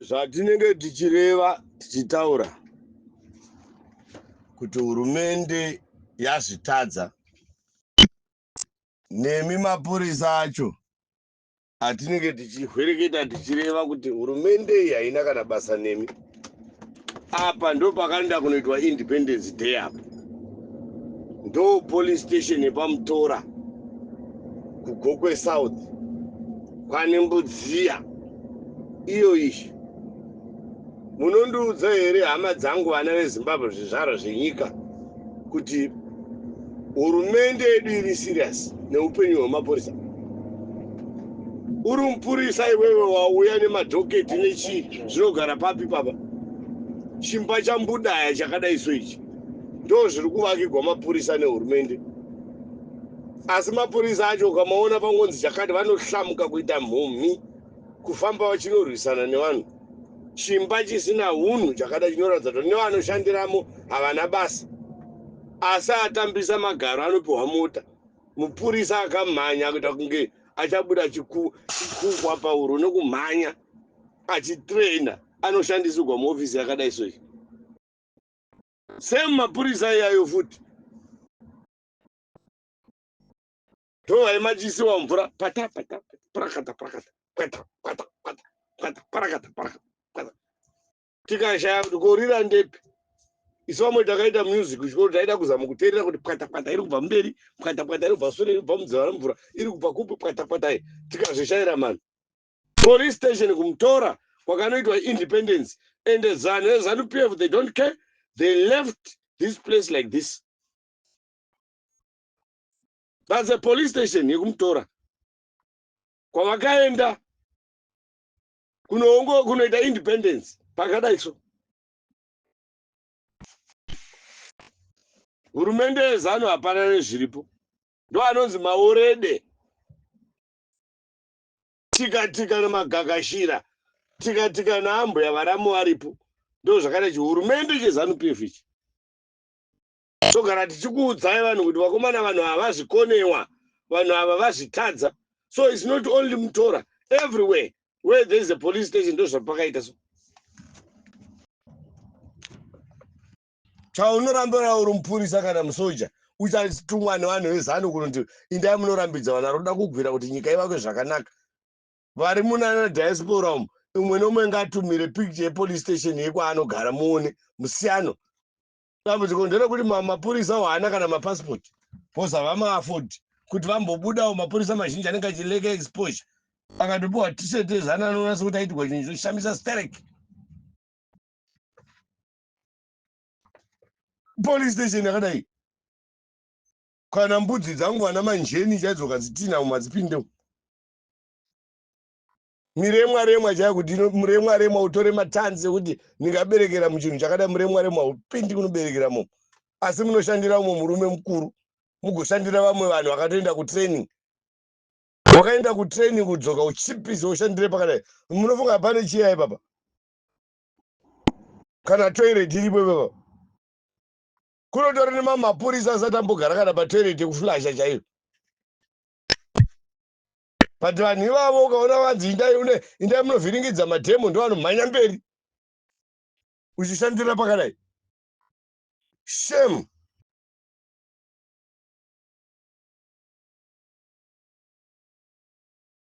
Zvatinenge tichireva tichitaura kuti hurumende yazvitadza nemi mapurisa acho atinenge tichihwereketa tichireva kuti hurumende iyi haina kana basa nemi. Apa ndo pakaenda kunoitwa Independence Day, apa ndo police station yepaMutora kuGokwe South kwane Mbudziya iyo iyi. Munondiudza here hama dzangu vana veZimbabwe, zvizvarwa zvenyika, kuti hurumende yedu iri serious neupenyu hwemapurisa? Uri mupurisa iwewe, wauya nemadhoketi nechii, zvinogara papi papa? Chimba chambudaya chakadai so ichi ndo zviri kuvakigwa mapurisa nehurumende. Asi mapurisa acho ukamaona pangonzi chakati, vanohlamuka kuita mhumhi, kufamba vachinorwisana nevanhu. Chimba chisina unhu chakada chinoratidza kuti nevanoshandiramo havana basa. Asi atambisa magaro anopiwa mota. Mupurisa akamhanya kuita kunge achabuda chikukwa pauro nekumhanya achitraina, anoshandisirwa muofisi yakadai so iyi. Same mapurisa iyayo futi ndovaimachisiwa mvura, pata pata, parakata parakata, pwata pwata pwata pwata, parakata parakata pwata. Tikashaya kuti korira ndepi. Isu vamwe takaita music kuchikoro, taida kuzama kuteerera kuti pwata pwata iri kubva mberi, pwata pwata iri kubva sure, iri kubva mudziva remvura, iri kubva kupi pwata pwata iyi. Tikazvishayira mani. Police station kuMutora kwakanoitwa independence, and ZANU eZANU PF, they don't care. They left this place like this. That's a police station yekuMutora kwavakaenda kunoongo kunoita independence pakadai so. Hurumende yeZANU hapana nezviripo. Ndo anonzi maorede, tika tika nemagagashira, tika tika naambuya varamu varipo. Ndo zvakaita chihurumende cheZANU PF ichi. Togara tichikuudzai vanhu kuti vakomana, vanhu ava vazvikonewa, vanhu ava vazvitadza. So it's not only Mutora, everywhere where there is a police station ndo zvapakaita so. Chaunorambira uri mupurisa kana musoja, uchatumwa nevanhu veZANU kunoti indai munorambidza vanhu vari kuda kugwira kuti nyika ivakwe zvakanaka. Vari munana diaspora umu, umwe nomwe ngatumire picture yepolice station yekwaanogara, muone musiyano. Dambudziko nderekuti mapurisa haana kana mapasipoti because havamaafford kuti vambobudawo. Mapurisa mazhinji anenge achileka exposure. Akatopiwa T-shirt eZANU, anoona sekuti aitirwa chinhu chinoshamisa sterek. Police station yakadai, kana mbudzi dzangu vana manjeni chaidzo kadzitina mumadzipinde miremwa remwa chaiyo, kuti muremwa remwa utore matanzi ekuti ndingaberekera muchinhu chakadai. Muremwa remwa upindi kunoberekera mo, asi munoshandira umwe murume mukuru, mugoshandira vamwe vanhu vakatoenda kutraining. Wakaenda kutraining, kudzoka uchipisa, ushandire pakadai. Munofunga pane chiya ipapa? Kana toilet iripo ipapa? Kunotori nemamapurisa asati ambogara kana patoilet yekuflasha chaiyo. But vanhu ivavo ukaona vanzi indai une indai munovhiringidza madhemo, ndo vanomhanya mberi. Uchishandira pakadai, shame.